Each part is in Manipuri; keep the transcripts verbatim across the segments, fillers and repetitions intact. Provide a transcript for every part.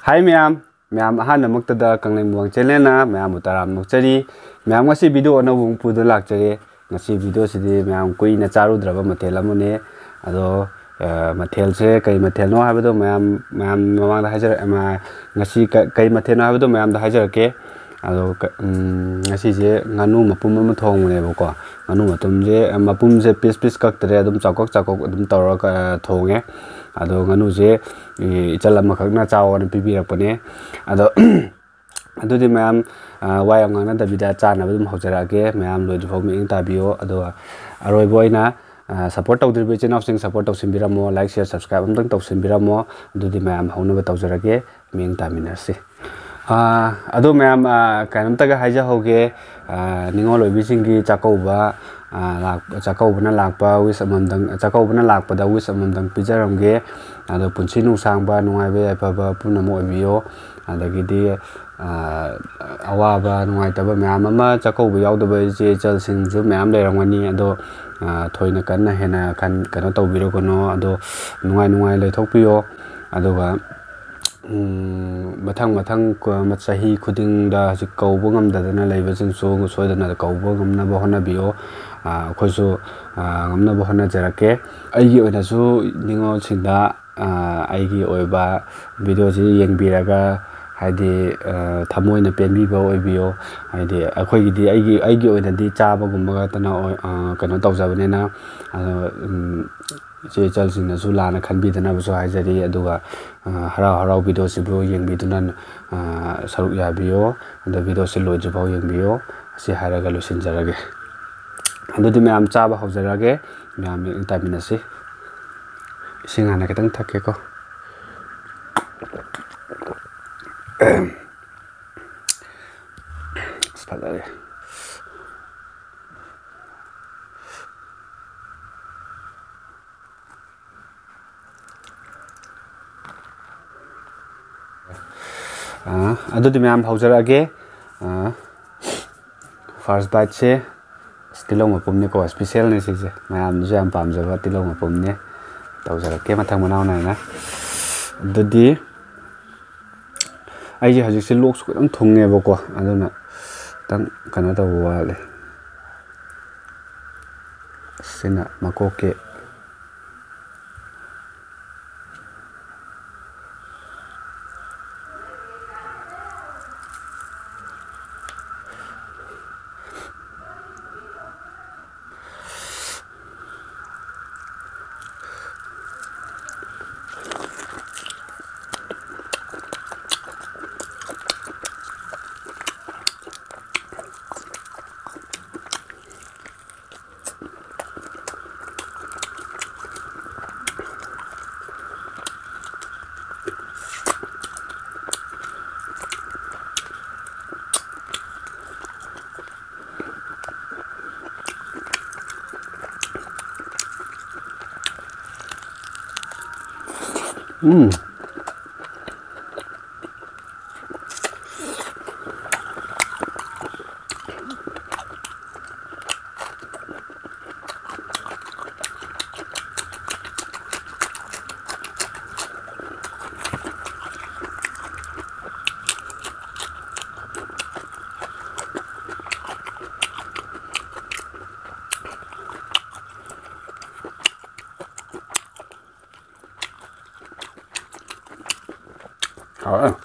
ꯍꯥꯏ ꯃꯌꯥꯝ, ꯃꯌꯥꯝ ꯑꯍꯥꯟꯕꯃꯛꯇꯗ ꯀꯪꯂꯩ ꯃꯨꯋꯥꯡ ꯆꯦꯅꯦꯜꯅ ꯃꯌꯥꯝꯕꯨ ꯇꯔꯥꯝꯅ ꯑꯣꯛꯆꯔꯤ꯫ ꯃꯌꯥꯝ ꯉꯁꯤ ꯚꯤꯗꯤꯑꯣ ꯑꯅꯧꯕ ꯑꯃ ꯄꯨꯗꯨꯅ ꯂꯥꯛꯆꯔꯦ꯫ ꯉꯁꯤ ꯚꯤꯗꯤꯑꯣꯁꯤꯗꯤ ꯃꯌꯥꯝ ꯀꯨꯏꯅ ꯆꯥꯔꯨꯗ꯭ꯔꯕ ꯃꯊꯦꯜ ꯑꯃꯅꯦ꯫ ꯑꯗꯣ, ꯑ, ꯃꯊꯦꯜꯁꯦ ꯀꯩ ꯃꯊꯦꯜꯅꯣ ꯍꯥꯏꯕꯗꯣ ꯃꯌꯥꯝ, ꯃꯌꯥꯝ ꯃꯃꯥꯡꯗ ꯍꯥꯏꯖꯔꯛ-, ꯑ, ꯉꯁꯤ ꯀ-, ꯀꯩ ꯃꯊꯦꯜꯅꯣ ꯍꯥꯏꯕꯗꯣ ꯃꯌꯥꯝꯗ ꯍꯥꯏꯖꯔꯛꯀꯦ꯫ ꯑꯗꯣ ꯀ-, ꯎꯝ, ꯉꯁꯤꯁꯦ ꯉꯥꯅꯨ ꯃꯄꯨꯝ ꯑꯃ ꯊꯣꯡꯕꯅꯦꯕꯀꯣ꯫ ꯉꯥꯅꯨ ꯃꯇꯨꯝꯁꯦ, ꯃꯄꯨꯝꯁꯦ ꯄꯤꯁ ꯄꯤꯁ ꯀꯛꯇ꯭ꯔꯦ, ꯑꯗꯨꯝ ꯆꯥꯎꯀꯛ ꯆꯥꯎꯀꯛ ꯑꯗꯨꯝ ꯇꯧꯔꯒ, ꯑ, ꯊꯣꯡꯉꯦ꯫ ꯑꯗꯣ ꯉꯥꯅꯨꯁꯦ, ꯏ-, ꯏꯆꯜ ꯑꯃꯈꯛꯅ ꯆꯥꯎꯑꯣꯅ ꯄꯤꯕꯤꯔꯛꯄꯅꯦ꯫ ꯑꯗꯣ ꯑꯗꯨꯗꯤ ꯃꯌꯥꯝ, ꯑ, ꯋꯥ ꯌꯥꯝ ꯉꯥꯡꯅꯗꯕꯤꯗ ꯆꯥꯅꯕ ꯑꯗꯨꯝ ꯍꯧꯖꯔꯛꯑꯒꯦ꯫ ꯃꯌꯥꯝ ꯂꯣꯏꯗ꯭ꯔꯤꯐꯥꯎ ꯃꯤꯠꯌꯦꯡ ꯇꯥꯕꯤꯌꯣ꯫ ꯑꯗꯨꯒ ꯑꯔꯣꯏꯕ ꯑꯣꯏꯅ, ꯑ, ꯁꯞꯄꯣꯔꯠ ꯇꯧꯗ꯭ꯔꯤꯕ ꯏꯆꯤꯟ ꯏꯅꯥꯎꯁꯤꯡ ꯁꯞꯄꯣꯔꯠ ꯇꯧꯁꯤꯟꯕꯤꯔꯝꯃꯣ, ꯂꯥꯏꯛ, ꯁꯤꯌꯔ, ꯁꯕꯁꯀ꯭ꯔꯥꯏꯕ ꯑꯝꯇꯪ ꯇꯧꯁꯤꯟꯕꯤꯔꯝꯃꯣ꯫ ꯑꯗꯨꯗꯤ ꯃꯌꯥꯝ ꯍꯧꯅꯕ ꯇꯧꯖꯔꯒꯦ, ꯃꯤꯠꯌꯦꯡ ꯇꯥꯃꯤꯟꯅꯔꯁꯤ꯫ ꯑ, ꯑꯗꯣ ꯃꯌꯥꯝ, ꯑ, ꯀꯩꯅꯣꯝꯇꯒ ꯍꯥꯏꯖꯍꯧꯒꯦ꯫ ꯑ, ꯅꯤꯉꯣꯜ ꯑꯣꯏꯕꯤꯁꯤꯡꯒꯤ ꯆꯥꯛꯀꯧꯕ, ꯑ, ꯂꯥꯛ-, ꯆꯥꯛꯀꯧꯕꯅ ꯂꯥꯛꯄ wish ꯑꯃꯃꯝꯗꯪ, ꯆꯥꯛꯀꯧꯕꯅ ꯂꯥꯛꯄꯗ wish ꯑꯃꯃꯝꯗꯪ ꯄꯤꯖꯔꯝꯒꯦ꯫ ꯑꯗꯣ ꯄꯨꯟꯁꯤ ꯅꯨꯡꯁꯥꯡꯕ, ꯅꯨꯡꯉꯥꯏꯕ ꯌꯥꯏꯐꯕ ꯄꯨꯝꯅꯃꯛ ꯑꯣꯏꯕꯤꯌꯣ꯫ ꯑꯗꯒꯤꯗꯤ, ꯑ, ꯑꯋꯥꯕ ꯅꯨꯡꯉꯥꯏꯇꯕ ꯃꯌꯥꯝ ꯑꯃ, ꯆꯥꯛꯀꯧꯕ ꯌꯥꯎꯗꯕ ꯏꯆꯦ ꯏꯆꯜꯁꯤꯡꯁꯨ ꯃꯌꯥꯝ ꯂꯩꯔꯝꯒꯅꯤ꯫ ꯑꯗꯣ, ꯑ, ꯊꯣꯏꯅ ꯀꯟꯅ ꯍꯦꯟꯅ ꯈꯟ-, ꯀꯩꯅꯣ ꯇꯧꯕꯤꯔꯨꯒꯅꯣ꯫ ꯑꯗꯣ ꯅꯨꯡꯉꯥꯏ ꯅꯨꯡꯉꯥꯏ ꯂꯩꯊꯣꯛꯄꯤꯌꯣ꯫ ꯑꯗꯨꯒ ꯎꯝ, ꯃꯊꯪ ꯃꯊꯪ ꯀ-, ꯆꯍꯤ ꯈꯨꯗꯤꯡꯗ ꯍꯧꯖꯤꯛ ꯀꯧꯕ ꯉꯝꯗꯗꯅ ꯂꯩꯕꯁꯤꯡꯁꯨ ꯁꯣꯏꯗꯅ ꯀꯧꯕ ꯉꯝꯅꯕ ꯍꯣꯠꯅꯕꯤꯌꯨ꯫ ꯑ, ꯑꯩꯈꯣꯏꯁꯨ, ꯑ, ꯉꯝꯅꯕ ꯍꯣꯠꯅꯖꯔꯛꯀꯦ꯫ ꯑꯩꯒꯤ ꯑꯣꯏꯅꯁꯨ ꯅꯤꯉꯣꯜꯁꯤꯡꯗ, ꯑ, ꯑꯩꯒꯤ ꯑꯣꯏꯕ ꯚꯤꯗꯤꯑꯣꯁꯤ ꯌꯦꯡꯕꯤꯔꯒ, ꯍꯥꯏꯗꯤ, ꯑ, ꯊꯃꯣꯏꯅ ꯄꯦꯟꯕꯤꯕ ꯑꯣꯏꯕꯤꯌꯨ꯫ ꯍꯥꯏꯗꯤ ꯑꯩꯈꯣꯏꯒꯤꯗꯤ, ꯑꯩꯒꯤ, ꯑꯩꯒꯤ ꯑꯣꯏꯅꯗꯤ ꯆꯥꯕꯒꯨꯝꯕ ꯈꯛꯇꯅ ꯑꯣꯏ-, ꯑ, ꯀꯩꯅꯣ ꯇꯧꯖꯕꯅꯤꯅ, ꯑꯗꯣ, ꯎꯝ, ꯏꯆꯦ ꯏꯆꯜꯁꯤꯡꯅꯁꯨ ꯂꯥꯟꯅ ꯈꯟꯕꯤꯗꯅꯕꯁꯨ ꯍꯥꯏꯖꯔꯤ꯫ ꯑꯗꯨꯒ, ꯑ, ꯍꯔꯥꯎ ꯍꯔꯥꯎ ꯚꯤꯗꯤꯑꯣꯁꯤꯕꯨ ꯌꯦꯡꯕꯤꯗꯨꯅ, ꯑ, ꯁꯔꯨꯛ ꯌꯥꯕꯤꯌꯨ꯫ ꯑꯗꯣ ꯚꯤꯗꯤꯑꯣꯁꯤ ꯂꯣꯏꯗ꯭ꯔꯤꯐꯥꯎ ꯌꯦꯡꯕꯤꯌꯨ꯫ ꯑꯁꯤ ꯍꯥꯏꯔꯒ ꯂꯣꯏꯁꯤꯟꯖꯔꯒꯦ꯫ ꯑꯗꯨꯗꯤ ꯃꯌꯥꯝ ꯆꯥꯕ ꯍꯧꯖꯔꯒꯦ꯫ ꯃꯌꯥꯝ ꯃꯤꯠꯌꯦꯡ ꯇꯥꯃꯤꯟꯅꯁꯤ꯫ ꯏꯁꯤꯡ ꯍꯥꯟꯅ ꯈꯤꯇꯪ ꯊꯛꯀꯦꯀꯣ꯫ ꯑꯁ, ꯐꯖꯔꯦ꯫ ꯑ, ꯑꯗꯨꯗꯤ ꯃꯌꯥꯝ ꯍꯧꯖꯔꯛꯑꯒꯦ꯫ ꯑ, first biteꯁꯦ ꯇꯤꯜꯍꯧ ꯃꯄꯨꯝꯅꯤꯀꯣ, specialꯅꯦ ꯁꯤꯁꯦ, ꯃꯌꯥꯝꯅꯁꯨ ꯌꯥꯝ ꯄꯥꯝꯖꯕ ꯇꯤꯜꯍꯧ ꯃꯄꯨꯝꯅꯦ꯫ ꯇꯧꯖꯔꯛꯀꯦ ꯃꯊꯪ ꯃꯅꯥꯎ ꯅꯥꯏꯅ꯫ ꯑꯗꯨꯗꯤ ꯑꯩꯁꯦ ꯍꯧꯖꯤꯛꯁꯦ ꯂꯣꯛꯁꯨ ꯈꯤꯇꯪ ꯊꯨꯡꯉꯦꯕꯀꯣ, ꯑꯗꯨꯅ ꯈꯤꯇꯪ ꯀꯩꯅꯣ ꯇꯧꯕ ꯋꯥꯠꯂꯦ꯫ ꯁꯤꯅ ꯃꯀꯣꯛꯀꯤ꯫ ꯎꯝ꯫ ꯍꯥꯎꯔꯦ꯫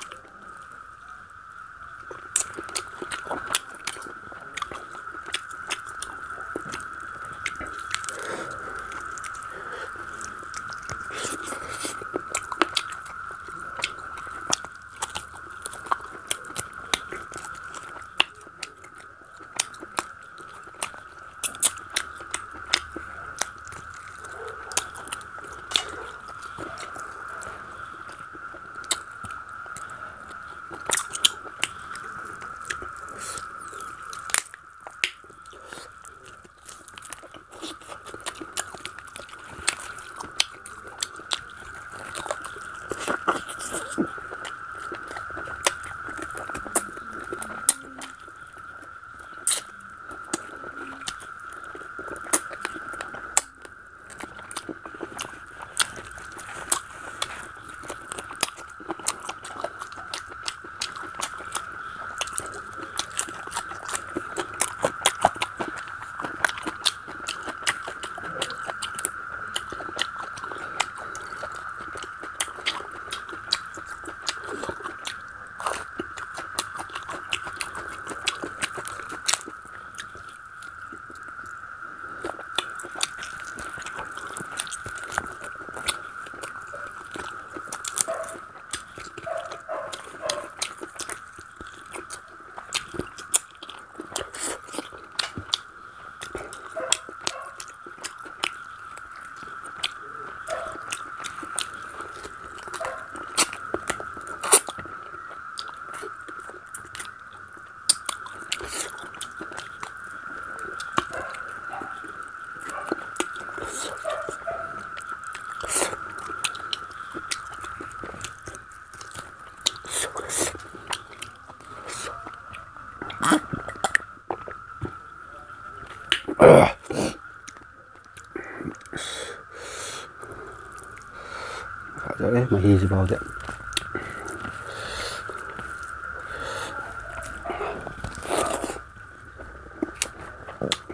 ꯌꯥꯎꯗꯦ꯫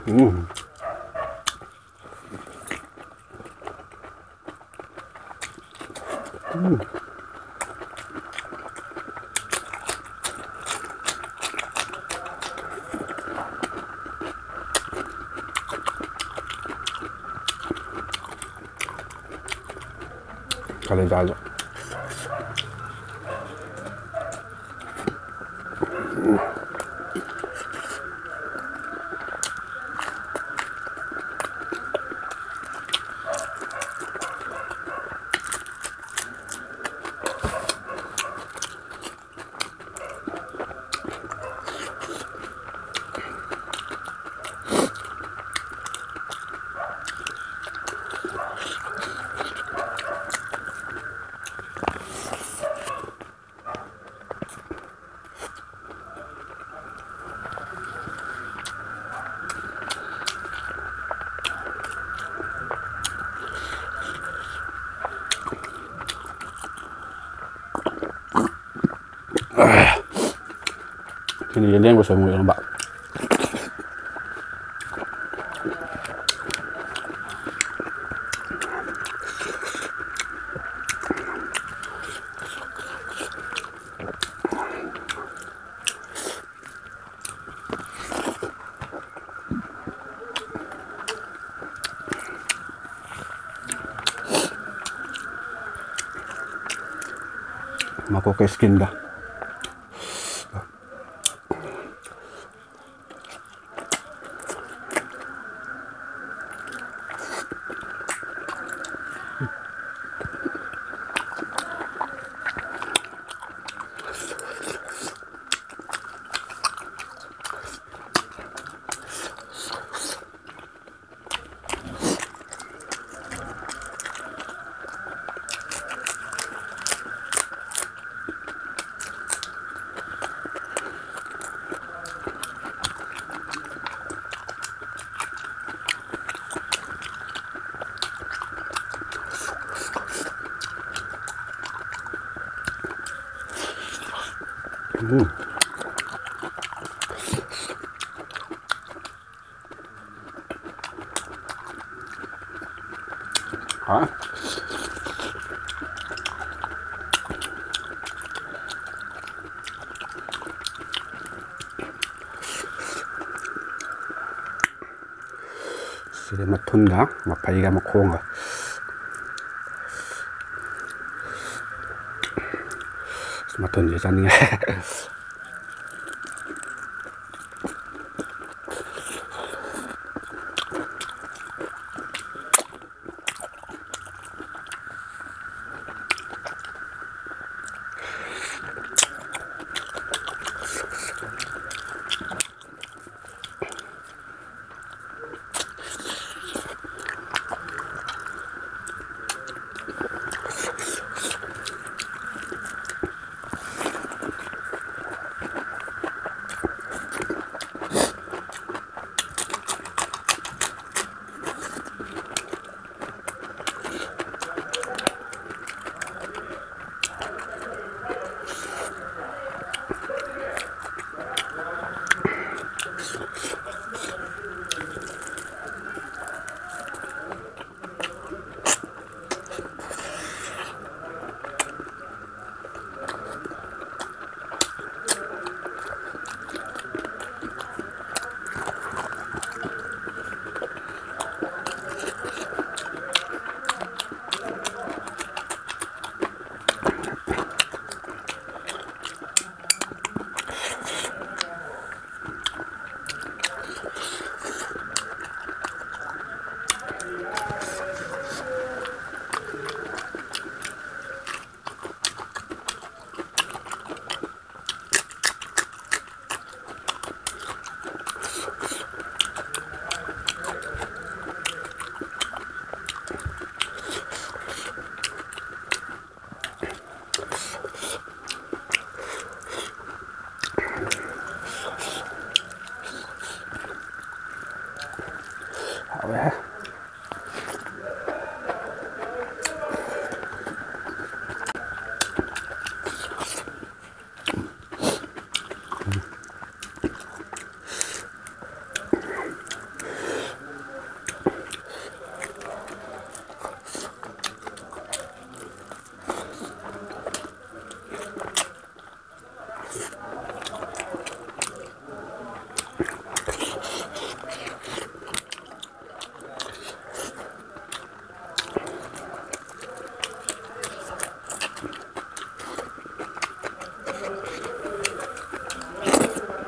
ꯎꯝ꯫ ꯎꯝ꯫ ꯀꯥꯂꯦꯖꯥꯁꯦ꯫ ꯁꯤꯅ ꯌꯦꯟꯗꯦꯝꯒ ꯁꯣꯏꯕꯨꯝꯒ ꯏꯔꯣꯝꯕ꯫ ꯃꯀꯣꯛꯀ skinꯗ꯫ ꯎꯝ꯫ ꯍꯥꯎꯋꯦ꯫ ꯁꯤꯗ ꯃꯊꯨꯟꯒ ꯃꯐꯩꯒ ꯃꯈꯣꯡꯒ꯫ ꯃꯊꯨꯟꯁꯦ ꯆꯥꯅꯤꯡꯉꯦ꯫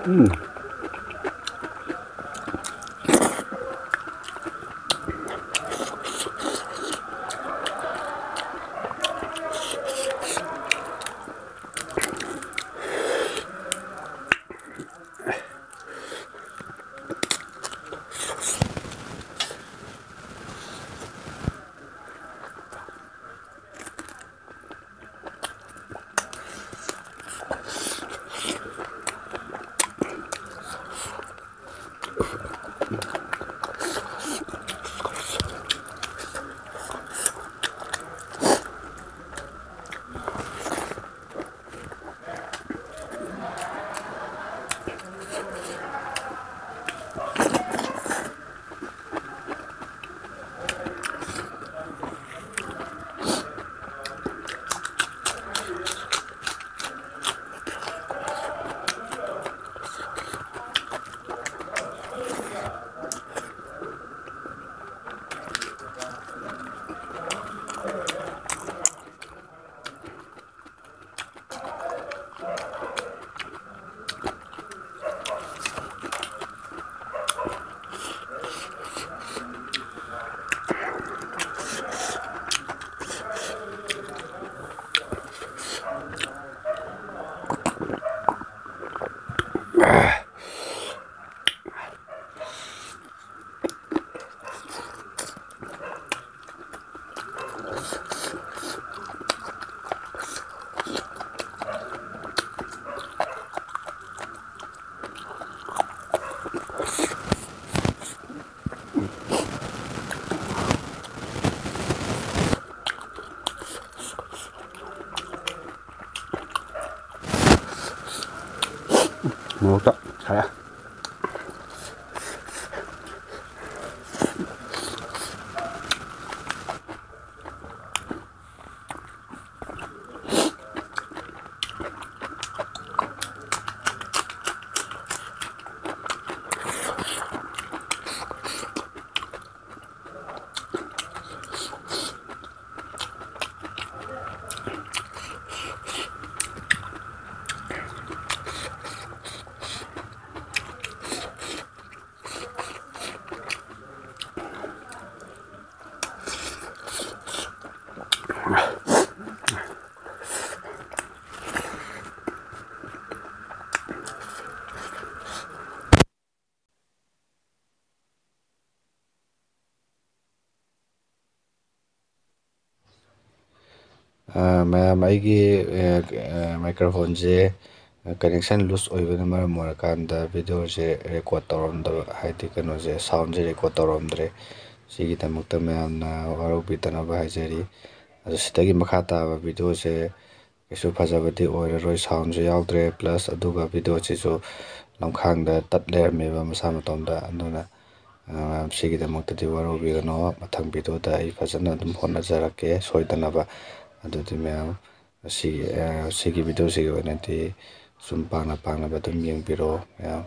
ꯎꯝ꯫ ꯃꯣꯔꯣꯛꯇ ꯁꯥꯔꯦ꯫ ꯃꯌꯥꯝ, ꯑꯩꯒꯤ ꯃꯥꯏꯀ꯭ꯔꯣꯐꯣꯟꯁꯦ ꯀꯅꯦꯛꯁꯟ ꯂꯨꯖ ꯑꯣꯏꯕꯅ ꯃꯔꯝ ꯑꯣꯏꯔꯀꯥꯟꯗ ꯚꯤꯗꯤꯑꯣꯁꯦ ꯔꯦꯀꯣꯔꯠ ꯇꯧꯔꯝꯗꯕ, ꯍꯥꯏꯗꯤ ꯀꯩꯅꯣꯁꯦ, ꯁꯥꯎꯟꯁꯦ ꯔꯦꯀꯣꯔꯠ ꯇꯧꯔꯝꯗ꯭ꯔꯦ꯫ ꯁꯤꯒꯤꯗꯃꯛꯇ ꯃꯌꯥꯝꯅ ꯋꯥꯔꯧꯕꯤꯗꯅꯕ ꯍꯥꯏꯖꯔꯤ꯫ ꯑꯗꯣ ꯁꯤꯗꯒꯤ ꯃꯈꯥ ꯇꯥꯕ ꯚꯤꯗꯤꯑꯣꯁꯦ ꯀꯩꯁꯨ ꯐꯖꯕꯗꯤ ꯑꯣꯏꯔꯔꯣꯏ, ꯁꯥꯎꯟꯁꯨ ꯌꯥꯎꯗ꯭ꯔꯦ, ꯄ꯭ꯂꯁ ꯑꯗꯨꯒ ꯚꯤꯗꯤꯑꯣꯁꯤꯁꯨ ꯂꯝꯈꯥꯡꯗ ꯇꯠ ꯂꯩꯔꯝꯃꯦꯕ ꯃꯁꯥ ꯃꯇꯣꯝꯗ꯫ ꯑꯗꯨꯅ ꯁꯤꯒꯤꯗꯃꯛꯇꯗꯤ ꯋꯥꯔꯧꯕꯤꯒꯅꯣ, ꯃꯊꯪ ꯚꯤꯗꯤꯑꯣꯗ ꯑꯩ ꯐꯖꯅ ꯑꯗꯨꯝ ꯍꯣꯠꯅꯖꯔꯛꯀꯦ ꯁꯣꯏꯗꯅꯕ꯫ ꯑꯗꯨꯗꯤ ꯃꯌꯥꯝ, ꯁꯤꯒꯤ ꯁꯤꯒꯤ ꯚꯤꯗꯤꯑꯣꯁꯤꯒꯤ ꯑꯣꯏꯅꯗꯤ ꯁꯨꯝ ꯄꯥꯡꯅ ꯄꯥꯡꯅꯕ ꯑꯗꯨꯝ ꯌꯦꯡꯕꯤꯔꯣ ꯃꯌꯥꯝ꯫